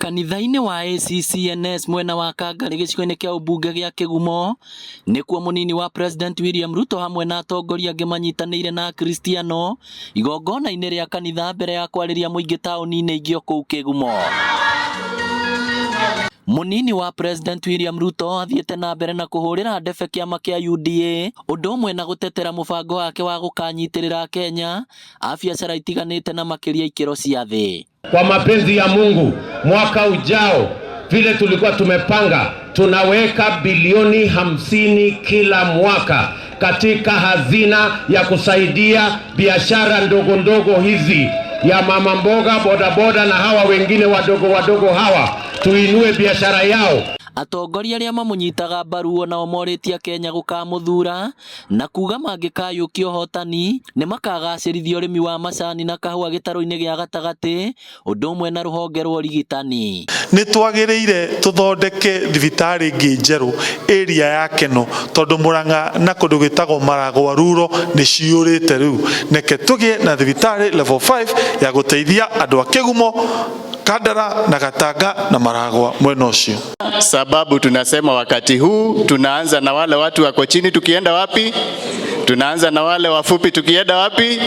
Kanitha-inĩ wa ACCNS mwena wa Kangarĩ gĩcigo-inĩ kĩa ũmbunge gĩa Kĩgumo nĩkuo mũnini wa President William Ruto hamwe na atongoria angĩ manyitanĩire na Akristiano igongona-inĩ rĩa kanitha mbere ya kwarĩria mũingĩ taũni-inĩ ingĩ o kũu Kĩgumo. Mũnini wa President William Ruto athiĩte na mbere na kũhũrĩra ndebe kĩama kĩa UDA ũndũ ũmwe na gũtetera mũbango wake wa gũkanyitĩrĩra Akenya a biacara itiganĩte na makĩria ikĩro cia thĩ. Kwa mapenzi ya Mungu, mwaka ujao vile tulikuwa tumepanga, tunaweka bilioni 50 kila mwaka katika hazina ya kusaidia biashara ndogo ndogo hizi ya mama mboga, bodaboda na hawa wengine wadogo wadogo hawa, tuinue biashara yao. Atongoria arĩa mamũnyitaga mbaru onao morĩtie Akenya gũkamũthura na kuga mangĩkayũkia ũhotani nĩmakagacĩrithia ũrĩmi wa macani na kahũa gĩtarũ-inĩ gĩa gatagatĩ ũndũ ũmwe na rũhonge rwa ũrigitani. Nĩ twagĩrĩire tũthondeke thibitarĩ ĩngĩ njerũ area ya Keno tondũ Murang'a na kũndũ gwĩtagwo Maragwa Rural nĩ ciyũrĩte rĩu. Neke tũgĩe na thibitarĩ level 5 ya gũteithia andũ a Kĩgumo, Kandara na Gatanga na Maragwa mwena ũcio. Sababu tunasema wakati huu tunaanza na wale watu wako chini, tukienda wapi? Tunaanza na wale wafupi, tukienda wapi?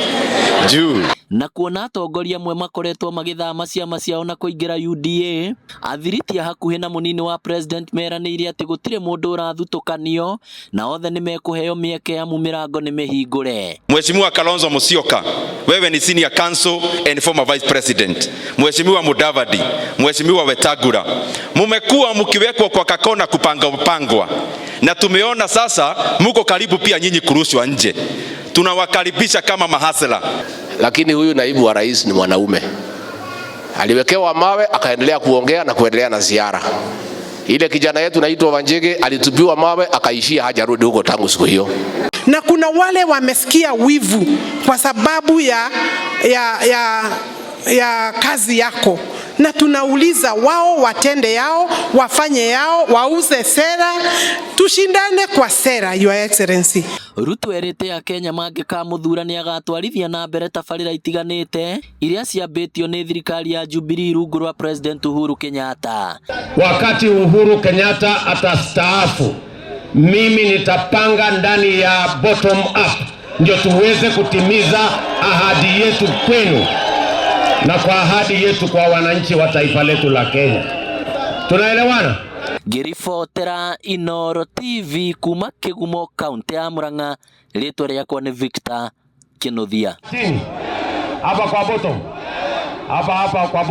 Juu. Na kuona atongoria amwe makoretwo magĩthama ciama ciao na kũingĩra UDA, athiriti a hakuhĩ na mũnini wa president meranĩire atĩ gũtirĩ mũndũ ũrathutũkanio na othe nĩ mekũheo mĩeke amu mĩrango nĩ mĩhingũre. Mheshimiwa Kalonzo Musyoka, wewe ni senior counsel and former vice president. Mheshimiwa Mudavadi, Mheshimiwa Wetangula, mumekuwa mkiwekwa kwa kakona kupanga pangwa, na tumeona sasa muko karibu pia nyinyi kurushwa nje. Tunawakaribisha kama mahasla. Lakini huyu naibu wa rais ni mwanaume, aliwekewa mawe akaendelea kuongea na kuendelea na ziara. Ile kijana yetu naitwa Wanjigi alitupiwa mawe akaishia, hajarudi huko tangu siku hiyo. Na kuna wale wamesikia wivu kwa sababu ya kazi yako, na tunauliza wao watende yao, wafanye yao, wauze sera, tushindane kwa sera, Your Excellency. Ruto erĩte Akenya mangĩkamũthura nĩ agatwarithia na mbere tabarĩra itiganĩte iria ciambĩtio nĩ thirikari ya Jubilee rungu rwa President Uhuru Kenyatta. Wakati Uhuru Kenyatta atastaafu, mimi nitapanga ndani ya bottom up ndio tuweze kutimiza ahadi yetu kwenu na kwa ahadi yetu kwa wananchi wa taifa letu la Kenya. Tunaelewana? Ngĩribotera Inooro TV kuma Kĩgumo kaunti ya Murang'a, rĩtwa rĩakwa nĩ Victor Kinuthia. Chini hapa kwa bottom, hapa hapa kwa bottom.